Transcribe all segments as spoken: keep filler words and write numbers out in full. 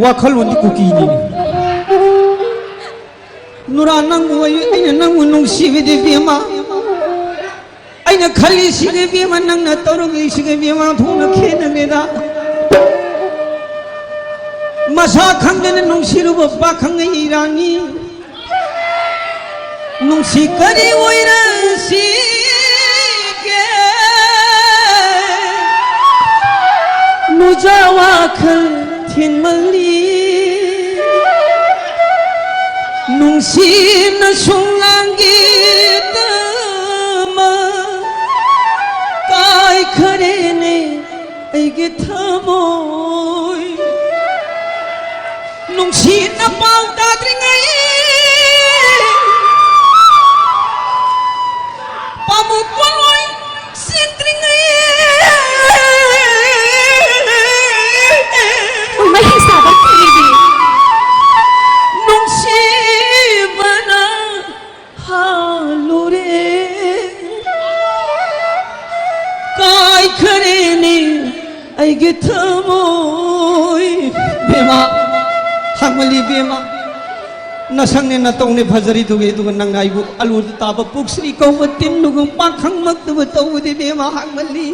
ꯋꯥꯈꯜꯂꯣꯟꯗꯤ ꯀꯨꯀꯤꯅꯤ꯫ ꯅꯨꯔꯥ, ꯅꯪꯕꯨ ꯑꯩ-, ꯑꯩꯅ ꯅꯪꯕꯨ ꯅꯨꯡꯁꯤꯕꯗꯤ ꯏꯕꯦꯝꯃ, ꯑꯩꯅ ꯈꯜꯂꯤꯁꯤꯒ ꯏꯕꯦꯝꯃ, ꯅꯪꯅ ꯇꯧꯔꯛꯂꯤꯁꯤꯒ ꯏꯕꯦꯝꯃ, ꯊꯣꯛꯅ ꯈꯦꯠꯅꯔꯦꯗ꯫ ꯃꯁꯥ ꯈꯪꯗꯅ ꯅꯨꯡꯁꯤꯔꯨꯕ ꯄꯥꯈꯪ ꯑꯩ ꯏꯔꯥꯡꯅꯤ꯫ ꯅꯨꯡꯁꯤ ꯀꯔꯤ ꯑꯣꯏꯔꯁꯤꯒꯦ? ꯅꯨꯖꯥ ꯋꯥꯈꯜ ꯊꯤꯟꯃꯜꯂꯤ꯫ ꯅꯨꯡꯁꯤꯅ ꯁꯨꯝ ꯂꯥꯡꯒꯦꯗꯃ ꯀꯥꯏꯈꯔꯦꯅꯦ ꯑꯩꯒꯤ ꯊꯃꯣꯏ꯫ ꯅꯨꯡꯁꯤꯅ ꯄꯥꯎ ꯇꯥꯗ꯭ꯔꯤꯉꯩ, ꯄꯥꯃꯨꯛ ꯄꯣꯠꯂꯣꯏ ꯁꯤꯠꯇ꯭ꯔꯤꯉꯩ꯫ ꯎꯃꯩ ꯁꯥꯕ ꯊꯤꯕꯤ꯫ ꯅꯨꯡꯁꯤꯕꯅ ꯍꯥꯜꯂꯨꯔꯦ꯫ ꯀꯥꯏꯈꯔꯦꯅꯦ ꯑꯩꯒꯤ ꯊꯃꯣꯏ꯫ ꯕꯦꯝꯃ, ꯍꯥꯡꯃꯜꯂꯤ ꯕꯦꯝꯃ꯫ ꯅꯁꯛꯅꯦ ꯅꯇꯧꯅꯦ ꯐꯖꯔꯤꯗꯨꯒꯤ, ꯑꯗꯨꯒ ꯅꯪꯅ ꯑꯩꯕꯨ ꯑꯂꯨꯗ ꯇꯥꯕ ꯄꯨꯛꯁ꯭ꯔꯤ ꯀꯧꯕ ꯇꯤꯟꯗꯨꯒꯨꯝ ꯄꯥꯈꯪꯃꯛꯇꯕꯨ ꯇꯧꯕꯗꯤ ꯕꯦꯝꯃ ꯍꯥꯡꯃꯜꯂꯤ꯫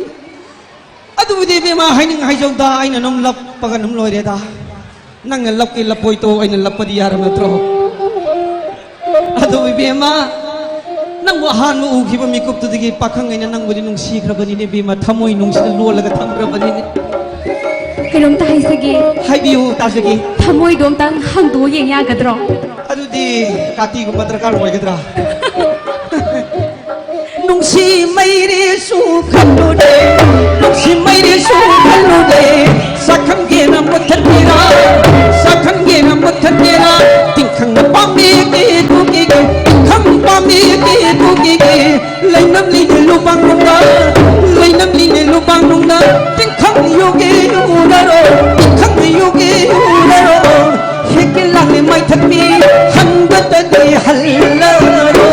ꯑꯗꯨꯕꯨꯗꯤ ꯏꯕꯦꯝꯃ, ꯍꯥꯏꯅꯤꯡ ꯍꯥꯏꯖꯧꯗ, ꯑꯩꯅ ꯑꯗꯨꯝ ꯂꯞꯄꯒ ꯑꯗꯨꯝ ꯂꯣꯏꯔꯦꯗ꯫ ꯅꯪꯅ ꯂꯞꯀꯦ ꯂꯞꯄꯣꯏ ꯇꯣ, ꯑꯩꯅ ꯂꯞꯄꯗꯤ ꯌꯥꯔꯕ ꯅꯠꯇ꯭ꯔꯣ? ꯑꯗꯨꯕꯨ ꯏꯕꯦꯝꯃ, ꯅꯪꯕꯨ ꯑꯍꯥꯟꯕ ꯎꯈꯤꯕ ꯃꯤꯀꯨꯞꯇꯨꯗꯒꯤ ꯄꯥꯈꯪ ꯑꯩꯅ ꯅꯪꯕꯨꯗꯤ ꯅꯨꯡꯁꯤꯈ꯭ꯔꯕꯅꯤꯅꯦ ꯏꯕꯦꯝꯃ, ꯊꯃꯣꯏ ꯅꯨꯡꯁꯤꯗ ꯂꯣꯜꯂꯒ ꯊꯝꯈ꯭ꯔꯕꯅꯤꯅꯦ꯫ ꯀꯩꯅꯣꯝꯇ ꯍꯥꯏꯖꯒꯦ꯫ ꯍꯥꯏꯕꯤꯌꯨ, ꯇꯥꯖꯒꯦ꯫ ꯊꯃꯣꯏꯗꯣ ꯑꯝꯇꯪ ꯍꯥꯡꯗꯣꯛꯑ ꯌꯦꯡ ꯌꯥꯒꯗ꯭ꯔꯣ? ꯑꯗꯨꯗꯤ ꯀꯥꯇꯤꯒꯨꯝꯕ ꯗꯔꯀꯥꯔ ꯑꯣꯏꯒꯗ꯭ꯔꯥ? ꯅꯨꯡꯁꯤ ꯃꯩꯔꯦꯁꯨ ꯈꯜꯂꯨꯔꯦ, ꯅꯨꯡꯁꯤ ꯃꯩꯔꯦꯁꯨ ꯈꯜꯂꯨꯔꯦ, ꯁꯛꯈꯪꯒꯦꯅ ꯃꯨꯠꯊꯠꯄꯤꯔꯥ, ꯁꯛꯈꯪꯒꯦꯅ ꯃꯨꯠꯊꯠꯄꯤꯔꯥ, ꯇꯤꯡꯈꯪ ꯄꯥꯝꯕꯤ ꯀꯦ ꯇꯨꯀꯤꯒꯦ, ꯇꯤꯡꯈꯪ ꯄꯥꯝꯕꯤ ꯀꯦ ꯇꯨꯀꯤꯒꯦ, ꯂꯩꯅꯝꯂꯤꯅꯦ ꯂꯨꯄꯥꯡꯅꯨꯡꯗ, ꯂꯩꯅꯝꯂꯤꯅꯦ ꯂꯨꯄꯥꯡꯅꯨꯡꯗ, ꯇꯤꯡꯈꯪ ꯌꯣꯒꯦ ꯎꯔꯔꯣ, ꯇꯤꯡꯈꯪ ꯌꯣꯒꯦ ꯎꯔꯔꯣ, ꯍꯦꯛꯀꯦ ꯂꯥꯛꯂꯦ ꯃꯥꯏꯊꯛꯄꯤ, ꯍꯟꯕꯇꯗꯤ ꯍꯜꯂꯔꯣ꯫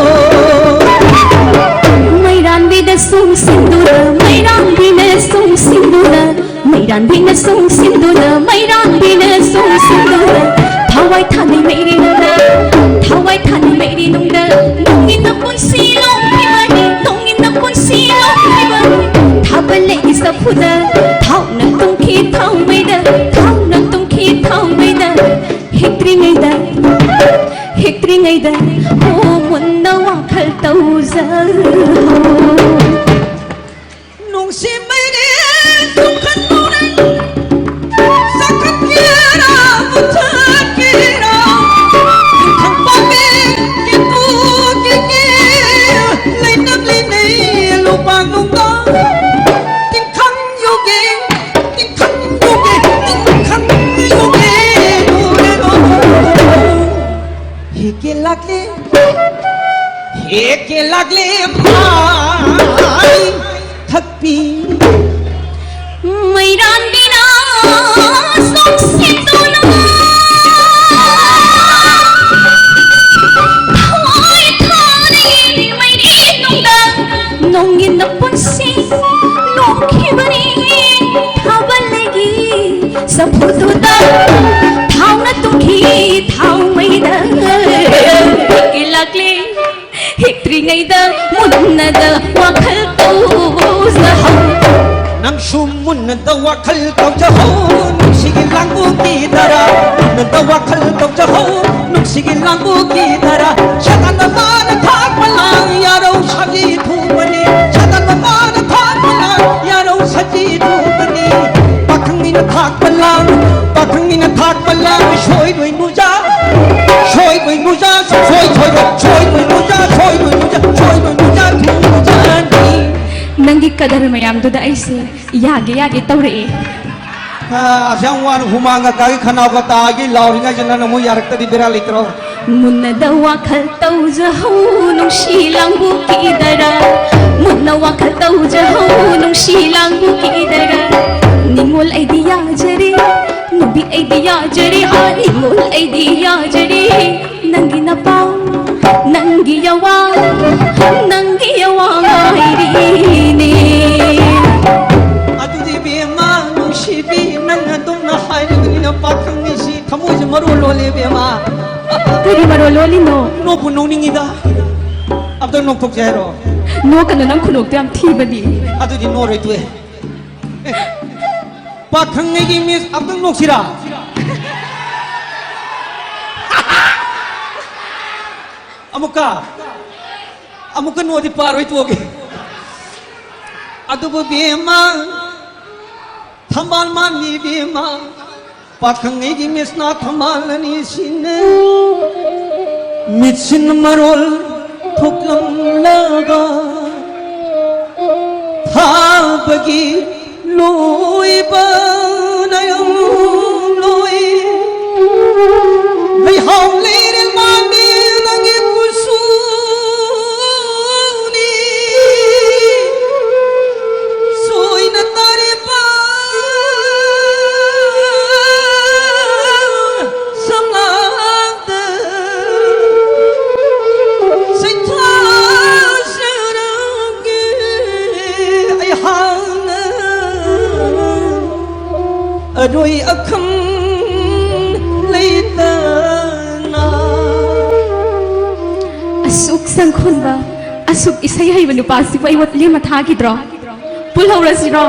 ꯃꯩꯔꯥꯟꯕꯤꯗ ꯁꯨꯡ ꯁꯤꯟꯗꯨꯅ, ꯃꯩꯔꯥꯟꯕꯤꯅ ꯁꯨꯡ ꯁꯤꯟꯗꯨꯅ, ꯃꯩ ꯃꯩꯔꯥꯟꯕꯤꯅ ꯁꯨꯡꯁꯤꯟꯗꯨꯅ, ꯃꯩꯔꯥꯟꯕꯤꯅ ꯁꯨꯡꯁꯤꯟꯗꯨꯅ, ꯊꯋꯥꯏ ꯊꯥꯅꯩ ꯃꯩꯔꯤ ꯅꯨꯡꯗ, ꯊꯋꯥꯏ ꯊꯥꯅꯩ ꯃꯩꯔꯤ ꯅꯨꯡꯗ, ꯅꯨꯡꯒꯤꯅ ꯄꯨꯟꯁꯤ ꯂꯣꯡꯈꯤꯕꯅꯤ, ꯅꯨꯡꯒꯤꯅ ꯄꯨꯟꯁꯤ ꯂꯣꯡꯈꯤꯕꯅꯤ꯫ ꯊꯥꯕꯜ ꯂꯩꯒꯤ ꯆꯐꯨꯗ, ꯊꯥꯎꯅ ꯇꯨꯡꯈꯤ ꯊꯥꯎꯃꯩꯗ, ꯊꯥꯎꯅ ꯇꯨꯡꯈꯤ ꯊꯥꯎꯃꯩꯗ, ꯍꯤꯛꯇ꯭ꯔꯤꯉꯩꯗ, ꯍꯤꯛꯇ꯭ꯔꯤꯉꯩꯗ, ꯑꯣ ꯃꯨꯟꯅ ꯋꯥꯈꯜ ꯇꯧꯖꯔꯣ꯫ ꯅꯨꯡꯁꯤꯕꯩꯅꯦ ꯆꯨꯝꯈꯠꯂꯨꯔꯦ, ꯆꯥꯈꯠꯀꯦꯔꯥ ꯃꯨꯊꯠꯀꯦꯔꯥ, ꯇꯤꯡꯈꯪ ꯄꯥꯝꯕꯤ ꯀꯦꯇꯨ ꯀꯦꯀꯦ, ꯂꯩꯅꯝ ꯂꯩꯅꯩ ꯂꯨꯄꯥ ꯅꯨꯡꯗ, ꯇꯤꯡꯈꯪ ꯌꯨꯒꯦ, ꯇꯤꯡꯈꯪ ꯌꯨꯒꯦ, ꯇꯤꯡꯈꯪ ꯌꯨꯒꯦ, ꯌꯨꯒꯦ, ꯌꯨꯒꯦ꯫ ꯍꯦꯛꯀꯦ ꯂꯥꯛꯂꯦ, ꯍꯦꯛꯀꯦ ꯂꯥꯛꯂꯦ ꯃꯥꯏ ꯊꯛꯄꯤ꯫ ꯃꯩꯔꯥꯟꯕꯤꯅ ꯁꯣꯛꯁꯤꯟꯗꯨꯅ ꯊꯋꯥꯏ ꯊꯥꯅꯩ ꯃꯩꯔꯤ ꯅꯨꯡꯗ ꯅꯣꯡꯒꯤ ꯅꯄꯨꯟꯁꯤ ꯅꯣꯛꯈꯤꯕꯅꯤ ꯊꯥꯕꯜ ꯂꯩꯒꯤ ꯆꯐꯨꯗꯨꯗ ꯊꯥꯎꯅ ꯇꯨꯡꯈꯤ ꯊꯥꯎꯃꯩꯗ ꯍꯤꯛꯂꯛꯂꯤ ꯍꯤꯛꯇ꯭ꯔꯤꯉꯩꯗ ꯃꯨꯟꯅꯗ ꯋꯥꯈꯜ ꯇꯧꯖꯍꯧ꯫ ꯅꯪꯁꯨ ꯃꯨꯟꯅꯗ ꯋꯥꯈꯜ ꯇꯧꯖꯍꯧ, ꯅꯨꯡꯁꯤꯒꯤ ꯂꯥꯡꯕꯨꯒꯤ ꯗꯔꯥ, ꯃꯨꯟꯅꯗ ꯋꯥꯈꯜ ꯇꯧꯖꯍꯧ, ꯅꯨꯡꯁꯤꯒꯤ ꯂꯥꯡꯕꯨꯒꯤ ꯗꯔꯥ, ꯁꯦꯇꯥꯟ ꯃꯃꯥꯅ ꯊꯥꯛꯄ ꯂꯥꯡ, ꯌꯥꯔꯧ ꯁꯖꯤ ꯊꯨꯕꯅꯤ, ꯁꯦꯇꯥꯟ ꯃꯃꯥꯅ ꯊꯥꯛꯄ ꯂꯥꯡ, ꯌꯥꯔꯧ ꯁꯖꯤ ꯊꯨꯕꯅꯤ, ꯄꯥꯈꯪꯅꯤꯅ ꯊꯥꯛꯄ ꯂꯥꯡ, ꯄꯥꯈꯪꯅꯤꯅ ꯊꯥꯛꯄ ꯂꯥꯡ, ꯁꯣꯏꯔꯣꯏ ꯅꯨꯖꯥ, ꯁꯣꯏꯔꯣꯏ ꯅꯨꯖꯥ, ꯁꯣꯏ, ꯁꯣꯏ, ꯁꯣꯏꯔꯣꯏ ꯅꯨꯖꯥ, ꯁꯣꯏꯔꯣꯏ ꯅꯨꯖꯥ, ꯁꯣꯏꯔꯣꯏ ꯅꯨꯖꯥ ꯊꯨꯕꯖꯥꯅꯤ꯫ ꯅꯪꯒꯤ ꯀꯗꯔ ꯃꯌꯥꯝꯗꯨꯗ ꯑꯩꯁꯦ ꯌꯥꯒꯦ ꯌꯥꯒꯦ ꯇꯧꯔꯛꯑꯦ꯫ ꯑꯥ, ꯑꯁꯨꯛ ꯌꯥꯝ ꯋꯥꯅ ꯍꯨꯃꯥꯡꯒ ꯀꯥꯏ ꯈꯅꯥꯎꯒ ꯇꯥꯒꯤ ꯂꯥꯎꯔꯤꯉꯩꯁꯤꯗ ꯅꯪꯅ ꯑꯃꯨꯛ ꯌꯥꯔꯛꯇꯗꯤ ꯕꯦꯔꯥ ꯂꯩꯇ꯭ꯔꯣ? ꯃꯨꯟꯅꯗ ꯋꯥꯈꯜ ꯇꯧꯖꯍꯧ ꯅꯨꯡꯁꯤ ꯂꯥꯡꯕꯨꯒꯤ ꯗꯔꯥ, ꯃꯨꯟꯅ ꯋꯥꯈꯜ ꯇꯧꯖꯍꯧ ꯅꯨꯡꯁꯤ ꯂꯥꯡꯕꯨꯒꯤ ꯗꯔꯥ꯫ ꯅꯤꯡꯉꯣꯜ ꯑꯩꯗꯤ ꯌꯥꯖꯔꯦ, ꯅꯨꯄꯤ ꯑꯩꯗꯤ ꯌꯥꯖꯔꯦ, ꯑꯥ, ꯅꯤꯡꯉꯣꯜ ꯑꯩꯗꯤ ꯌꯥꯖꯔꯦ꯫ ꯅꯪꯒꯤ ꯅꯄꯥꯎ, ꯅꯪꯒꯤ ꯌꯥꯋꯥ, ꯅꯪꯒꯤ ꯌꯥꯋꯥ ꯉꯥꯏꯔꯤꯅꯦ꯫ ꯑꯗꯨꯗꯤ ꯏꯕꯦꯝꯃ ꯅꯨꯡꯁꯤ ꯅꯪ ꯑꯗꯨꯝꯅ ꯍꯥꯏꯔꯤꯕꯅꯤꯅ ꯄꯥꯈꯪꯅꯤꯁꯤ ꯊꯃꯣꯏꯁꯦ ꯃꯔꯣꯜ ꯂꯣꯜꯂꯦ ꯏꯕꯦꯝꯃ꯫ ꯀꯔꯤ ꯃꯔꯣꯜ ꯂꯣꯜꯂꯤꯅꯣ? ꯅꯣꯛꯄꯨ ꯅꯣꯛꯅꯤꯡꯉꯤꯗ꯫ ꯑꯝꯇ ꯅꯣꯛꯊꯣꯛꯁꯦ ꯍꯥꯏꯔꯣ? ꯅꯣꯛꯀꯅꯨ, ꯅꯪ ꯈꯨꯅꯣꯛꯇꯣ ꯌꯥꯝ ꯊꯤꯕꯅꯤ꯫ ꯑꯗꯨꯗꯤ ꯅꯣꯛꯑꯔꯣꯏ, ꯇꯣꯛꯑꯦ꯫ ꯑꯦ, ꯄꯥꯈꯪꯉꯩꯒꯤ ꯃꯤꯁ ꯑꯝꯇꯪ ꯅꯣꯛꯁꯤꯔꯥ? ꯑꯃꯨꯛꯀ꯫ ꯑꯃꯨꯛꯀ ꯅꯣꯛꯑꯗꯤ ꯄꯥꯔꯣꯏ, ꯇꯣꯛꯑꯒꯦ꯫ ꯑꯗꯨꯕꯨ ꯕꯦꯝꯃ, ꯊꯝꯕꯥꯜ ꯃꯥꯟꯕꯤ ꯕꯦꯝꯃ, ꯄꯥꯈꯪꯉꯩꯒꯤ ꯃꯤꯁꯅ ꯊꯝꯕꯥꯜ ꯑꯅꯤꯁꯤꯅ ꯃꯤꯠꯁꯤꯟ ꯃꯔꯣꯜ ꯊꯣꯛꯂꯝꯂꯒ ꯊꯥꯕꯒꯤ ꯂꯣꯏꯕ ꯅꯥꯏꯔꯝꯂꯣꯏ꯫ ꯂꯩꯍꯥꯎ ꯂꯩꯔꯦꯜ ꯃꯥꯟꯕꯤ ꯅꯪꯒꯤ ꯀꯨꯆꯨꯅꯤ꯫ ꯁꯣꯏꯅ ꯇꯥꯔꯤꯕ ꯁꯝꯂꯥꯡꯗ ꯁꯩꯊꯥꯖꯔꯝꯒꯦ ꯑꯩꯍꯥꯛꯅ ꯑꯔꯣꯏ ꯑꯈꯪ ꯂꯩꯇꯅ꯫ ꯑꯁꯨꯛ ꯁꯪꯈꯣꯟꯕ, ꯑꯁꯨꯛ ꯏꯁꯩ ꯍꯩꯕ ꯅꯨꯄꯥꯁꯤꯕꯨ ꯑꯩ ꯋꯥꯠꯂꯤ ꯑꯃ ꯊꯥꯈꯤꯗ꯭ꯔꯣ? ꯄꯨꯜꯍꯧꯔꯁꯤꯔꯣ?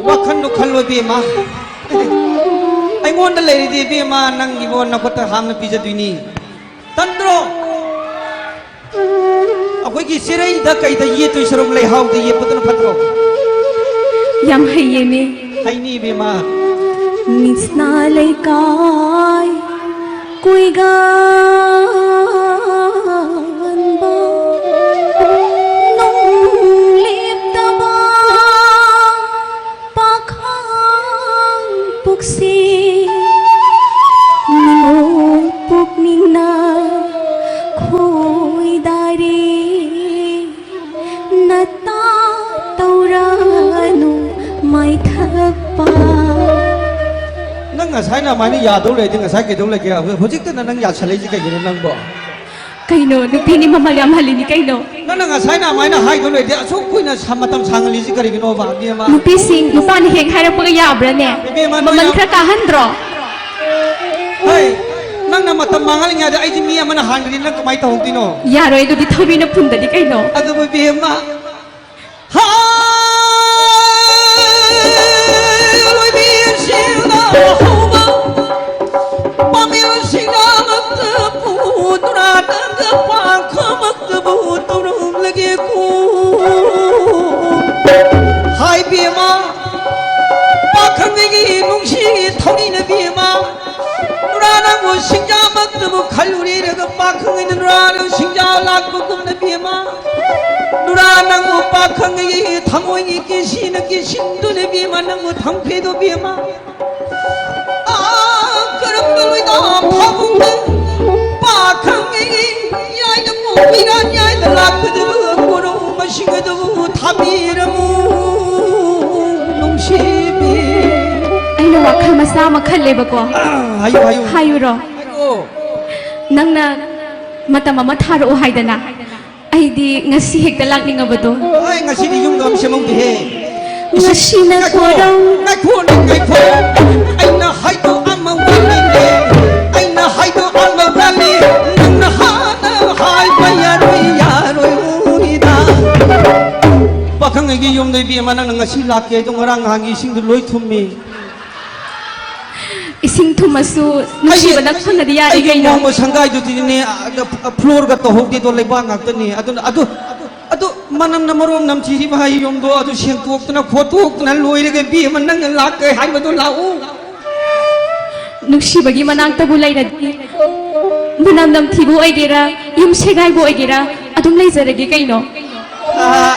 ꯋꯥꯈꯜꯗꯣ ꯈꯜꯂꯣ ꯏꯕꯦꯝꯃ꯫ ꯑꯩꯉꯣꯟꯗ ꯂꯩꯔꯤꯗꯤ ꯏꯕꯦꯝꯃ ꯅꯪꯒꯤꯕꯨ ꯅꯈꯨꯠꯇ ꯍꯥꯝꯅ ꯄꯤꯖꯗꯣꯏꯅꯤ꯫ ꯇꯟꯗ꯭ꯔꯣ? ꯑꯩꯈꯣꯏꯒꯤ ꯆꯦꯔꯩꯗ ꯀꯩꯗ ꯌꯦꯠꯇꯣꯏ ꯁꯔꯨꯛ ꯂꯩꯍꯥꯎꯗ ꯌꯦꯠꯄꯗꯨꯅ ꯐꯠꯇ꯭ꯔꯣ? ꯌꯥꯝ ꯍꯩꯌꯦꯅꯦ꯫ ꯍꯩꯅꯤ ꯏꯕꯦꯝꯃ꯫ ꯃꯤꯁꯅꯥ ꯂꯩꯀꯥꯏ ꯀꯣꯏꯒꯟꯕ ꯅꯣꯡ ꯂꯦꯞꯇꯕ ꯄꯥꯈꯪ ꯄꯨꯛꯁꯤ ꯅꯤꯉꯣꯜ ꯄꯨꯛꯅꯤꯡꯅ ꯈꯣꯏꯗꯥꯔꯦ꯫ ꯅꯇꯥ ꯇꯧꯔꯅꯨ ꯃꯥꯏꯊꯛꯄ꯫ ꯅꯪ ꯉꯁꯥꯏꯅ ꯑꯗꯨꯃꯥꯏꯅ ꯌꯥꯗꯧ ꯂꯩꯔꯗꯤ ꯉꯁꯥꯏ ꯀꯩꯗꯧ ꯂꯩꯒꯦ? ꯍꯧꯖꯤꯛꯇꯅ ꯅꯪ ꯌꯥꯁꯜꯂꯛꯏꯁꯦ ꯀꯩꯒꯤꯅꯣ ꯅꯪꯕꯣ? ꯀꯩꯅꯣ, ꯅꯨꯄꯤꯅꯤ ꯃꯃꯜ ꯌꯥꯝ ꯍꯜꯂꯤꯅꯤ ꯀꯩꯅꯣ꯫ ꯅꯪꯅ ꯉꯁꯥꯏꯅ ꯑꯗꯨꯃꯥꯏꯅ ꯍꯥꯏꯗꯧ ꯂꯩꯔꯗꯤ ꯑꯁꯨꯛ ꯀꯨꯏꯅ ꯁ-, ꯃꯇꯝ ꯁꯥꯡꯍꯜꯂꯤꯁꯤ ꯀꯔꯤꯒꯤꯅꯣꯕ, ꯏꯕꯦꯝꯃ? ꯅꯨꯄꯤꯁꯤꯡ, ꯅꯨꯄꯥꯅ ꯍꯦꯛ ꯍꯥꯏꯔꯛꯄꯒ ꯌꯥꯕ꯭ꯔꯥꯅꯦ? ꯏꯕꯦꯝꯃ, ꯅꯣꯏ ꯃꯃꯜ ꯌꯥꯝ ꯈꯔ ꯀꯥꯍꯟꯗ꯭ꯔꯣ? ꯍꯩ, ꯅꯪꯅ ꯃꯇꯝ ꯃꯥꯡꯍꯜꯂꯤꯉꯩꯗ ꯑꯩꯗꯤ ꯃꯤ ꯑꯃꯅ ꯍꯥꯟꯈ꯭ꯔꯗꯤ ꯅꯪ ꯀꯃꯥꯏꯅ ꯇꯧꯍꯧꯗꯣꯏꯅꯣ? ꯌꯥꯔꯣꯏ, ꯑꯗꯨꯗꯤ ꯊꯧꯔꯤꯅ ꯐꯨꯟꯗꯗꯤ ꯀꯩꯅꯣ? ꯑꯗꯨꯕꯨ ꯏꯕꯦꯝꯃ, ꯍꯥ, ꯂꯣꯏꯕꯤ ꯁꯤꯡꯅ ꯍꯧꯕ, ꯄꯥꯝꯕꯤ ꯁꯤꯡꯅ ꯂꯛꯇꯕꯨ, ꯅꯨꯔꯥꯗ ꯄꯥꯡꯈꯃꯛꯇꯕꯨ ꯇꯧꯔꯝꯂꯒꯦꯀꯣ꯫ ꯍꯥꯏ ꯏꯕꯦꯝꯃ, ꯄꯥꯈꯪꯒꯤ ꯅꯨꯡꯁꯤ ꯊꯧꯅꯤꯅ ꯏꯕꯦꯝꯃ, ꯅꯨꯔꯥ ꯅꯪꯕꯨ ꯁꯤꯡꯖꯥꯃꯛꯇꯕꯨ ꯈꯜꯂꯨꯔꯦꯔꯒ ꯄꯥꯈꯪꯒꯤ ꯅꯨꯔꯥ ꯅꯪ ꯁꯤꯡꯖꯥ ꯂꯥꯛꯄꯒꯨꯝꯅ ꯏꯕꯦꯝꯃ, ꯅꯨꯔꯥ ꯅꯪꯕꯨ ꯄꯥꯈꯪꯒꯤ ꯊꯃꯣꯏꯒꯤ ꯀꯦꯁꯤꯅ ꯀꯦꯁꯤꯟꯗꯨꯅ ꯏꯕꯦꯝꯃ ꯅꯪꯕꯨ ꯊꯝꯈ꯭ꯔꯦꯗꯣ ꯏꯕꯦꯝꯃ꯫ ꯑꯥ, ꯀꯔꯝꯕ ꯂꯣꯏꯅ ꯐꯥꯕꯨꯡꯗ ꯄꯥꯈꯪꯒꯤ ꯌꯥꯏꯗ ꯀꯣꯛꯄꯤꯔꯥ ꯌꯥꯏꯗ ꯂꯥꯛꯀꯗꯕ ꯀꯣꯔꯧ ꯃꯁꯤꯡ ꯑꯗꯨꯕꯨ ꯊꯥꯕꯤꯔꯝꯃꯨ ꯅꯨꯡꯁꯤꯕꯤ꯫ ꯑꯩꯅ ꯋꯥꯈꯜ ꯃꯆꯥ ꯑꯃ ꯈꯜꯂꯦꯕꯀꯣ꯫ ꯑꯥ, ꯍꯥꯏꯌꯨ, ꯍꯥꯏꯌꯨ꯫ ꯍꯥꯏꯌꯨꯔꯣ? ꯍꯥꯏꯌꯨ꯫ ꯅꯪꯅ ꯃꯇꯝ ꯑꯃ ꯊꯥꯔꯛꯑꯣ ꯍꯥꯏꯗꯅ꯫ ꯑꯩꯗꯤ ꯉꯁꯤ ꯍꯦꯛꯇ ꯂꯥꯛꯅꯤꯡꯉꯕꯗꯣ꯫ ꯑꯩ ꯉꯁꯤꯗꯤ ꯌꯨꯝꯗ ꯑꯃ ꯁꯦꯝꯍꯧꯒꯦꯍꯦ꯫ ꯉꯁꯤꯅ ꯉꯥꯏꯈꯣ, ꯀꯣꯔꯧ꯫ ꯉꯥꯏꯈꯣꯅꯦ, ꯉꯥꯏꯈꯣ꯫ ꯑꯩꯅ ꯍꯥꯏꯗꯣ ꯑꯃ ꯋꯥꯠꯂꯤꯅꯦ꯫ ꯑꯩꯅ ꯍꯥꯏꯗꯣ ꯑꯃ ꯋꯥꯠꯂꯤ꯫ ꯅꯪꯅ ꯍꯥꯟꯅ ꯍꯥꯏꯕ ꯌꯥꯔꯣꯏ, ꯌꯥꯔꯣꯏ, ꯎꯏꯗ꯫ ꯄꯥꯈꯪ ꯑꯩꯒꯤ ꯌꯨꯝꯗ ꯏꯕꯦꯝꯃ ꯅꯪꯅ ꯉꯁꯤ ꯂꯥꯛꯀꯦ ꯍꯥꯏꯗꯣ ꯉꯔꯥꯡ ꯅꯍꯥꯟꯒꯤ ꯏꯁꯤꯡꯗꯣ ꯂꯣꯏ ꯊꯨꯝꯃꯤ꯫ ꯏꯁꯤꯡ ꯊꯨꯝꯃꯁꯨ ꯅꯨꯡꯁꯤꯕ ꯑꯩꯒꯤ, ꯅꯪ ꯐꯪꯉꯗꯤ ꯌꯥꯔꯦ ꯑꯩꯒꯤ ꯀꯩꯅꯣ꯫ ꯃꯣꯡꯕ ꯁꯪꯒꯥꯏꯗꯨꯗꯤꯅꯦ, ꯑ, ꯐ꯭ꯂꯣꯔꯒ ꯇꯧꯍꯧꯗꯦꯗꯣ, ꯂꯩꯕꯥꯛ ꯉꯥꯛꯇꯅꯤ꯫ ꯑꯗꯨꯅ, ꯑꯗꯨ, ꯑꯗꯨ ꯃꯅꯝꯅ ꯃꯔꯣꯝ ꯅꯝꯊꯤꯔꯤꯕ ꯍꯥꯏ ꯌꯨꯝꯗꯣ, ꯑꯗꯨ ꯁꯦꯡꯇꯣꯛꯇꯅ ꯈꯣꯠꯇꯣꯛꯇꯅ ꯂꯣꯏꯔꯒ ꯏꯕꯦꯝꯃ ꯅꯪꯅ ꯂꯥꯛꯀꯦ ꯍꯥꯏꯕꯗꯣ ꯂꯥꯛꯎ꯫ ꯅꯨꯡꯁꯤꯕꯒꯤ ꯃꯅꯥꯛꯇꯕꯨ ꯂꯩꯔꯗꯤ, ꯃꯅꯝ ꯅꯝꯊꯤꯕ ꯑꯣꯏꯒꯦꯔꯥ, ꯌꯨꯝ ꯁꯦꯒꯥꯏꯕ ꯑꯣꯏꯒꯦꯔꯥ, ꯑꯗꯨꯝ ꯂꯩꯖꯔꯒꯦ ꯀꯩꯅꯣ꯫ ꯑ,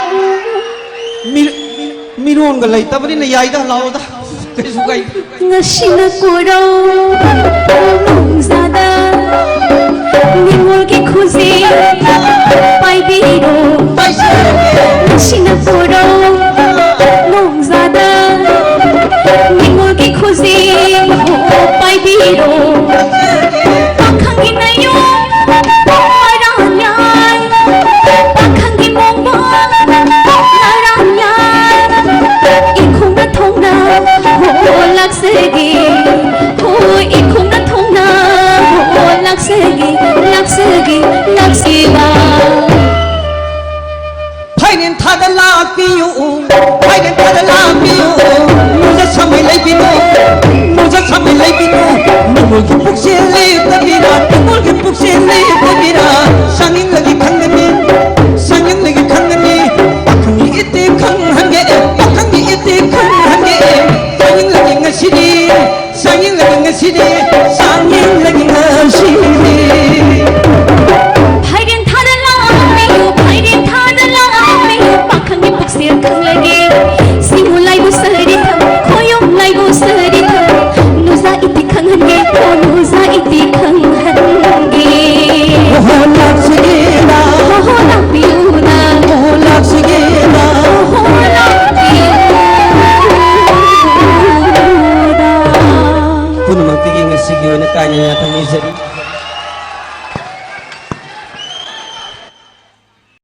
ꯃꯤ-, ꯃꯤꯔꯣꯟꯒ ꯂꯩꯇꯕꯅꯤꯅ ꯌꯥꯏꯗ, ꯂꯥꯛꯑꯣꯗ꯫ ꯀꯩꯁꯨ ꯀꯥꯏꯗꯦ꯫ ꯉꯁꯤꯅ ꯀꯣꯔꯧ ꯅꯣꯡꯖꯥꯗ ꯅꯤꯉꯣꯜꯒꯤ ꯈꯨꯖꯦꯡ ꯄꯥꯏꯕꯤꯔꯣ꯫ ꯄꯥꯏꯖꯔꯒꯦ꯫ ꯉꯁꯤꯅ ꯀꯣꯔꯧ ꯅꯣꯡꯖꯥꯗ ꯅꯤꯉꯣꯜꯒꯤ ꯈꯨꯖꯦꯡ ꯄꯥꯏꯕꯤꯔꯣ꯫ ꯄꯥꯈꯪꯒꯤ ꯅꯌꯨꯝ ꯆꯥꯡꯌꯦꯡꯂꯒꯦ ꯉꯁꯤꯗꯤ, ꯆꯥꯡꯌꯦꯡꯂꯒꯦ ꯉꯁꯤꯗꯤ꯫ ꯐꯥꯏꯔꯦꯟ ꯊꯥꯗ ꯂꯥꯛꯄꯤꯌꯨ, ꯐꯥꯏꯔꯦꯟ ꯊꯥꯗ ꯂꯥꯛꯄꯤꯌꯨ, ꯄꯥꯈꯪꯒꯤ ꯄꯨꯛꯁꯦꯜ ꯈꯪꯂꯒꯦ꯫ ꯁꯤꯃꯨ ꯂꯥꯏꯕꯨ ꯁꯍꯔꯤ ꯊꯝ, ꯈꯣꯌꯨꯝ ꯂꯥꯏꯕꯨ ꯁꯍꯔꯤ ꯊꯝ, ꯅꯨꯖꯥ ꯏꯇꯤ ꯈꯪꯍꯟꯒꯦ, ꯀꯣ ꯅꯨꯖꯥ ꯏꯇꯤ ꯈꯪꯍꯟꯒꯦ꯫ ꯍꯣ ꯍꯣ ꯂꯥꯛꯁꯤꯒꯦꯅ꯫ ꯍꯣ ꯍꯣ ꯂꯥꯛꯄꯤꯌꯨꯅ꯫ ꯍꯣ ꯍꯣ ꯂꯥꯛꯁꯤꯒꯦꯅ꯫ ꯍꯣ ꯍꯣ ꯂꯥꯛꯄꯤꯌꯨꯅ꯫ ꯄꯨꯝꯅꯃꯛꯇꯒꯤ ꯉꯁꯤꯒꯤ ꯑꯣꯏꯅ ꯀꯥꯏꯅ ꯌꯥꯊꯪ ꯅꯤꯖꯔꯤ꯫